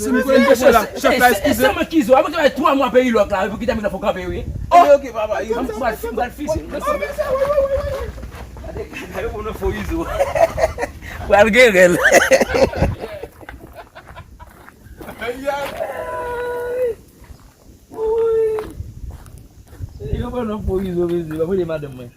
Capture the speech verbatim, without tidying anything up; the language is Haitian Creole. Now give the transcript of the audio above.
Mesye, m konnen mesye la. Chèf la, eskize. Se mwen ki zo. Apre travay twa mwa peyi lòk la, epi kite m nan fo kanpe, wi. Ok, ok, papa. M pral, m pral fisi. Gade, gade pou nan fo izo. Pral gen rèl. Ay, ay. Woy. Yo pran nan fo izo, mesye. Mwen rele madanm mwen.